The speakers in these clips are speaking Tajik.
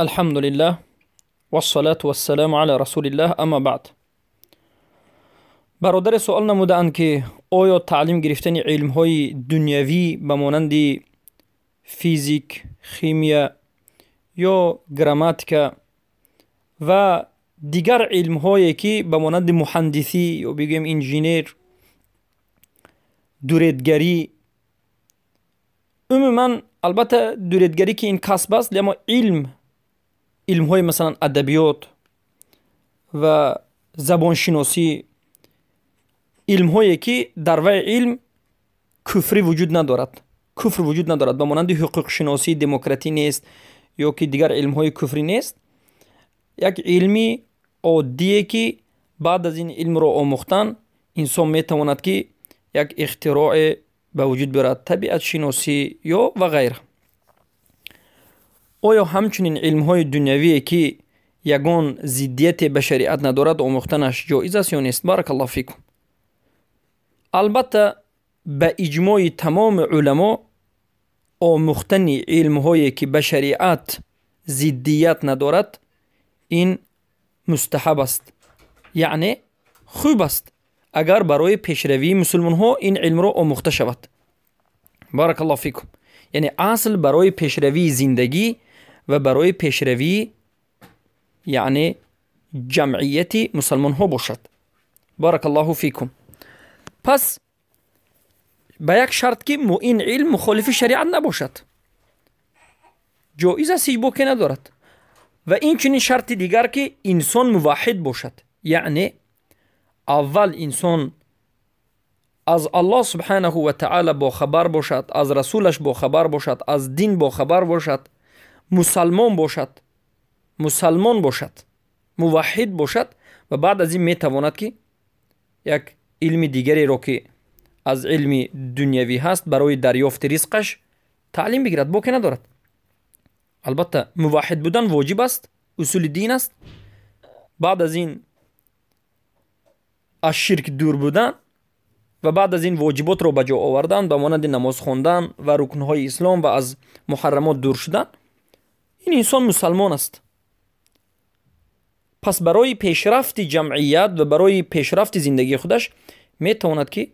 الحمد لله والصلاة والسلام على رسول الله اما بعد. Бародаре суол намудаанд, ки оё таълим гирифтани илмҳои дунявӣ ба монанди физик, химия ё грамматика ва дигар илмҳое, ки ба монанди муҳандисӣ ё бигӯем инженер, дуредгарӣ, умуман, албатта, дуредгарӣ ки ин касб аст, аммо илм, илмҳои масалан адабиёт ва забоншиносӣ, илмҳое ки дар вай илм куфрӣ вуҷуд надорад, куфр вуҷуд надорад, ба монанди ҳуқуқшиносӣ, демократӣ нест ё ки дигар илмҳои куфрӣ нест, як илми оддие, ки баъд аз ин илмро омӯхтан инсон метавонад, ки як ихтироъе ба вуҷуд биёрад, табиатшиносӣ ё ва ғайра, оё ҳамчунин илмҳои дунявие, ки ягон зиддияте ба шариат надорад, омӯхтанаш ҷоиз аст ё нест? Баракаллоҳу фикум. Албатта, ба иҷмои тамоми уламо омӯхтани илмҳое, ки ба шариат зиддият надорад, ин мустаҳаб аст, яъне хуб аст, агар барои пешравии мусулмонҳо ин илмро омӯхта шавад. Баракаллоҳу фикум. Яъне асл барои пешравии зиндагӣ ва барои пешравии, яъне, ҷамъияти мусалмонҳо бошад. Баракаллоҳу фикум. Пас ба як шарт, ки ин илм мухолифи шариат набошад, ҷоиз аст, ҳеҷ боке надорад. Ва инчунин шарти дигар, ки инсон муваҳҳид бошад, яъне аввал инсон аз Аллоҳ субҳанаҳу ва таъала бохабар бошад, аз расулаш бохабар бошад, аз дин бохабар бошад, мусалмон бошад, мусалмон бошад, муваҳҳид бошад ва баъд аз ин метавонад, ки як илми дигареро, ки аз илми дунявӣ ҳаст, барои дарёфти ризқаш таълим бигирад, боке надорад. Албатта, муваҳҳид будан воҷиб аст, усули дин аст. Баъд аз ин аз ширк дур будан ва баъд аз ин воҷиботро ба ҷо овардан, ба монанди намоз хондан ва рукнҳои ислом ва аз муҳаррамот дур шудан, ин инсон мусалмон аст. Пас барои пешрафти ҷамъият ва барои пешрафти зиндагии худаш метавонад, ки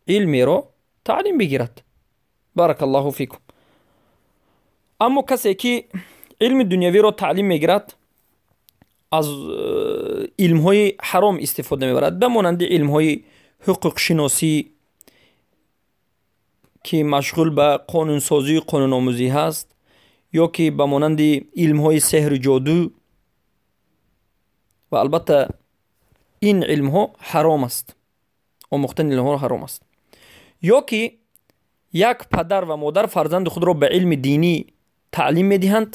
илмеро таълим бигирад. Баракаллоҳу фикум. Аммо касе, ки илми дунявиро таълим мегирад, аз илмҳои ҳаром истифода мебарад, ба монанди илмҳои ҳуқуқшиносӣ, ки машғул ба қонунсозию қонуномӯзӣ ҳаст, ё ки ба монанди илмҳои сеҳру ҷоду, ва албатта ин илмҳо ҳаром аст, омӯхтани илмҳо ҳаром аст. Ё ки як падар ва модар фарзанди худро ба илми динӣ таълим медиҳанд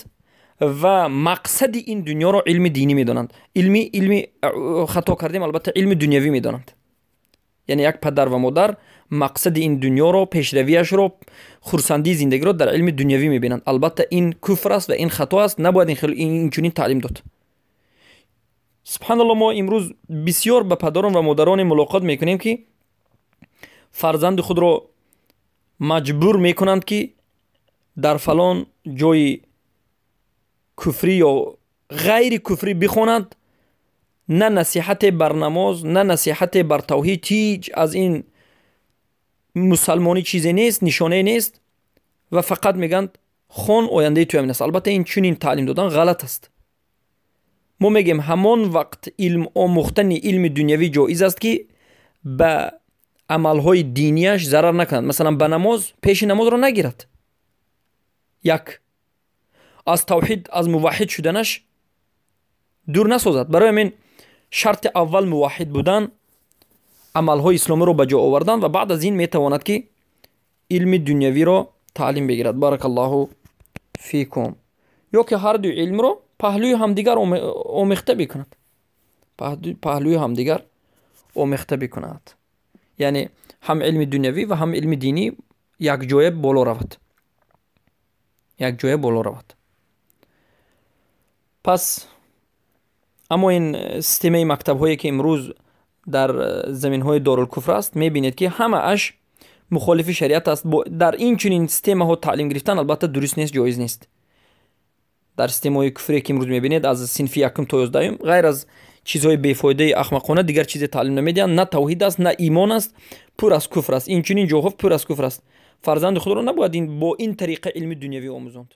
ва мақсади ин дунёро илми динӣ медонанд, илми хато кардем, албатта, илми дунявӣ медонанд. Яъне як падар ва модар мақсади ин дунёро, пешравиашро, хурсандии зиндагиро дар илми дунявӣ мебинанд. Албатта, ин куфр аст ва ин хато аст, набояд инчунин таълим дод. Субҳаналло, мо имрӯз бисёр ба падарон ва модароне мулоқот мекунем, ки фарзанди худро маҷбур мекунанд, ки дар фалон ҷои куфрӣ ё ғайри куфрӣ бихонад. На насиҳате бар намоз, на насиҳате бар тавҳид, ҳеҷ аз ин мусалмонӣ чизе нест, нишонае нест ва фақат мегӯянд: «Хон, ояндаи ту ҳамин аст». Албатта, ин чунин таълим додан ғалат аст. Мо мегӯем, ҳамон вақт илм омӯхтани илми дунявӣ ҷоиз аст, ки ба амалҳои динияш зарар накунад, масалан, ба намоз, пеши намозро нагирад, як аз тавҳид, аз муваҳҳид шуданаш дур насозад. Барои ҳамин шарти аввал муваҳҳид будан, амалҳои исломиро ба ҷо овардан ва баъд аз ин метавонад, ки илми дунявиро таълим бигирад. Баракаллоҳу фикум. Ё ки ҳар ду илмро паҳлӯи ҳамдигар омехта бикунад, паҳлӯи ҳамдигар омехта бикунад, яъне ҳам илми дунявӣ ва ҳам илми динӣ якҷоя боло равад, якҷоя боло равад. Пас аммо ин системаи мактабҳое, ки имрӯз дар заминҳои дорулкуфр аст, мебинед, ки ҳамааш мухолифи шариат аст. Дар ин чунин системаҳо таълим гирифтан, албатта, дуруст нест, ҷоиз нест. Дар системаҳои куфре, ки имрӯз мебинед, аз синфи якум то 11-ум, ғайр аз чизҳои бефоидаи ахмақона дигар чизе таълим намедиҳанд. На тавҳид аст, на имон аст, пур аз куфр аст. Инчунин ҷоҳо пур аз куфр аст. Фарзанди худро набояд бо ин тариқа илми дунявӣ омӯзонд.